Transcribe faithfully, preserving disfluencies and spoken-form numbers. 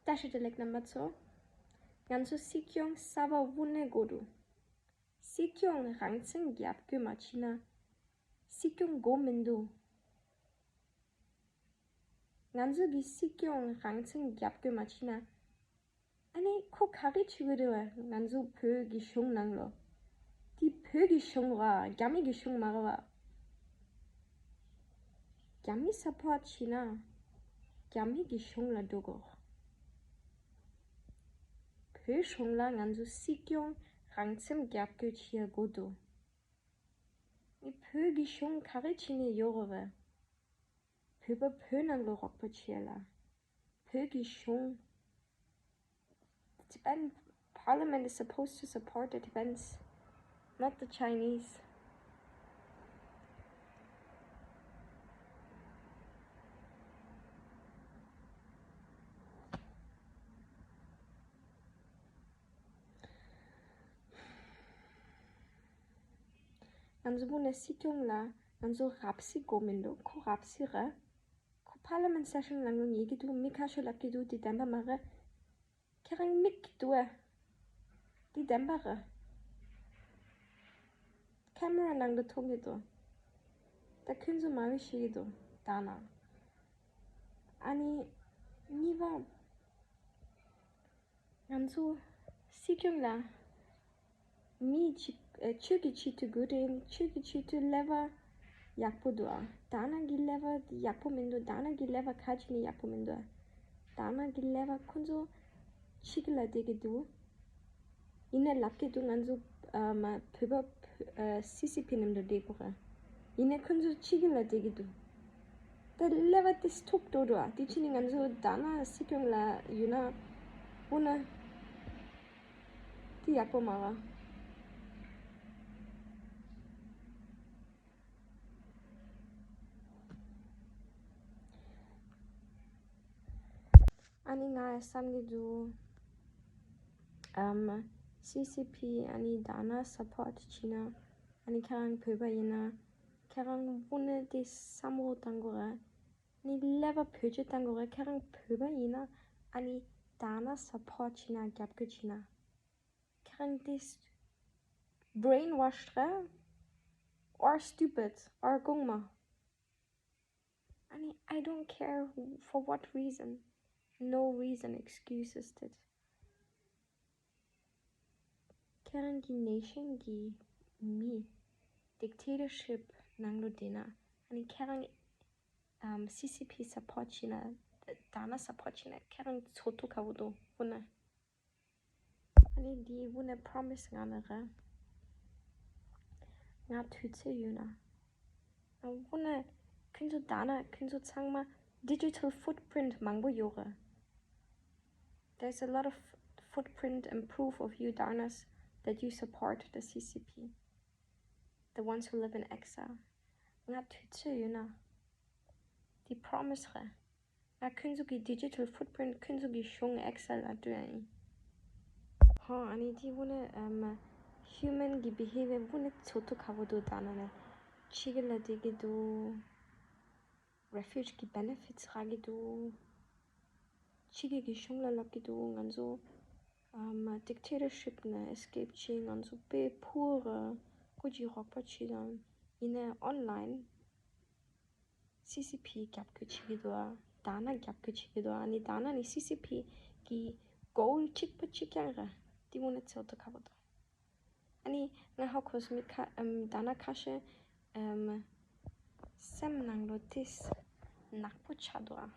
བཀྲ་ཤིས་བདེ་ལེགས་རྣམ་པ་ཚོ། ང་ཚོ་སྲིད་སྐྱོང་གསར་པ་དབུ་ནས་དགོས་འདུག་སྲིད་སྐྱོང་རང་བཙན་རྒྱབ་སྐྱོར་མ་བྱས་ན། སྲིད་སྐྱོང་དགོས་མི་འདུག་ང་ཚོ་གི་སྲིད་སྐྱོང་རང་བཙན་རྒྱབ་སྐྱོར་མ་བྱས་ན། ཨ་ནི་ཁོ་ག་རེ་བྱེད་ཀྱི་རེད་བ། ང་ཚོ་བོད་ཀྱི་གཞུང་ནང་ལོ། འདི་བོད་ཀྱི་གཞུང་ར། རྒྱ་མི་གི་གཞུང་མ་རེད་བ། རྒྱ་མི་སབ་པོར་ཊི་བྱས་ན་རྒྱ་མི་གི་གཞུང་ལ་འགྲོ་དགོས། བོད་གཞུང་ལ་ང་ཚོ་སྲིད་སྐྱོང་རང་བཙན་རྒྱབ་སྐྱོར་བྱེད་ཡ་དགོས་འདུག་ནི་བོད་ཀྱི་གཞུང་ག་རེ་བྱས་ནས་ཡོད་རེད་བ། བོད་པ་བོད་ནང་ལ་རོགས་པ་བྱེད་ཡ་ལ། བོད་ཀྱི་གཞུང་། The Tibetan Parliament is supposed to support the Tibetans, not the Chinese. ང་ཚོ་དངོས་གནས་སྲིད་སྐྱོང་ལ་ང་ཚོ་རབ་སྲིད་དགོས་མི་འདུག་ཁོ་རབ་སྲིད་རེད། ཁོ་པར་ལི་མེན་ཊི་སེ་ཤན་ནང་ལ་ཉལ་གྱི་འདུག་མི་ཁ་ཤས་ལབ་ཀྱི་འདུག་འདི་བདེན་པ་མ་རེད། ཁྱེད་རང་མིག་གིས་འདུག་ཨ། འདི་བདེན་པ་རེད། ཁེ་མ་ར་ནང་དུ་མཐོང་གི་འདུག་ད་ཁོང་ཚོ་མ་འོས་ཤེས་ཀྱི་འདུག་ད་ན། ཨ་ནི། གཉིས་པ། ང་ཚོ་སྲིད་སྐྱོང་ལ། མི་གཅིག་ཨ། ཆོས་ཀྱི་ཆེད་དུ་དགོས་རེད། ཆོས་ཀྱི་ཆེད་དུ་ཀླད་པ་ཡག་པོ་འདུག་ཨ། དར་ནག་གི་ཀླད་པ་ཡག་པོ་མི་འདུག་དར་ནག་གི་ཀླད་པ་ག་ཅི་ནས་ཡག་པོ་མི་འདུག་ཨ། དར་ནག་གི་ཀླད་པ་ཁོ་ཚོ་ཕྱི་གི་ལ་བསྡད་ཀྱི་འདུག་ཡིན་ནའི་ལབ་ཀྱི་འདུག་ང་ཚོ་ཨ་མ་བོད་པ་ཨ། སི་སི་པི་མཉམ་དུ་བསྡད་དགོས་ག་ཡིན་ནའི་ཁོ་ཚོ་ཕྱི་གི་ལ་བསྡད་ཀྱི་འདུག་ད་ཀླད་པ་དེ་ཐུག་འགྲོ་འགྲོ་ཨ། དེ་ཕྱི་ནས་ང་ཚོ་དར་ནག་སྲིད་སྐྱོང་ལ་ཡོད་ན་འོ་ན། དེ་ཡག་པོ་མ་རེད། ཨ་ནི་ང་བསམ་གྱི་འདུག་ཨམ། སི་སི་པི་ཨ་ནི་དར་ནག་སབ་པོར་ཊི་བྱས་ན། ཨ་ནི་ཁྱེད་རང་བོད་པ་ཡིན་ན། ཁྱེད་རང་དངོས་གནས་དེ་བསམ་བློ་བཏང་དགོས་རེད། ནི་ཀླད་པ་བེད་སྤྱོད་བཏང་དགོས་རེད། ཁྱེད་རང་བོད་པ་ཡིན་ན་ཨ་ནི་དར་ནག་སབ་པོར་ཊི་བྱས་ན། རྒྱབ་སྐྱོར་བྱས་ན། ཁྱེད་རང་དེ་brainwashed རེད། Or stupid or གོང་མ། ཨ་ནི། I don't care for what reason. No reason, excuses དེ། ཁྱེད་རང་གི་ནེ་ཤན་གྱི་མི་dictatorship ནང་ལོགས་བསྡད་ན། ཨ་ནི་ཁྱེད་རང་ཨམ། སི་སི་པི་སབ་པོར་ཊི་བྱས་ན། དར་ནག་སབ་པོར་ཊི་བྱས་ན་ཁྱེད་རང་ཚོགས་འདུ་ག་བོ་འདུག་འོ་ན། ཨ་ནི་འདི་དངོས་གནས་པོ་རོ་མི་སི་ང་ལ་རེད། ང་དུས་ཚོད་ཡོད་ན། དངོས་གནས་ཁྱོད་ཚོ་དར་ནག་ཁྱོད་ཚོ་ཚང་མ་digital footprint མང་པོ་ཡོད་རེད། There's a lot of footprint and proof of you, Darnas, that you support the C C P. The ones who live in exile. ང་དུས་ཚོད་ཡོད་ན། འདི་པོ་རོ་མི་སི་རེད། ང་ཁྱོད་ཚོ་གི་digital footprint ཁྱོད་ཚོ་གི་གཞུང་ཨེག་སེལ་ལ་སྤྲོད་ཡ་ཡིན། ཧོ། ཨ་ནི་དེ་དངོས་གནས་ཨམ། human གི་behavior དངོས་གནས་ཚོགས་འདུ་ག་བོ་འདུག་དར་ནག་ནས་ཕྱི་གི་ལ་བསྡད་ཀྱི་འདུག refuge གི་benefits ཧ་གི་འདུག་ཕྱི་གི་གི་གཞུང་ལ་ལབ་ཀྱི་འདུག་ང་ཚོ་ཨམ། dictatorship ནས་escape བྱས། ང་ཚོ་དཔེ་ཕུགས་ར་སྐུ་མཁྱེན་རོགས་པ་བྱས་དང་ཡིན་ནའི་online སི་སི་པི་རྒྱབ་སྐྱོར་བྱེད་ཀྱི་འདུག་ཨ། དར་ནག་རྒྱབ་སྐྱོར་བྱེད་ཀྱི་འདུག་ཨ། ནི་དར་ནག་ནི་སི་སི་པི་གི་goal གཅིག་པ་གཅིག་རྐྱང་རེད། དེ་དངོས་གནས་ཚོགས་འདུ་ག་བོ་འདུག་ཨ་ནི་ང་ཧ་གོ་སོང་། མི་ཁ་ཨམ། དར་ནག་ཁ་ཤས་ཨམ། སེམས་ནང་ལོགས་དེ་ནག་པོ་ཆགས་འདུག་ཨ།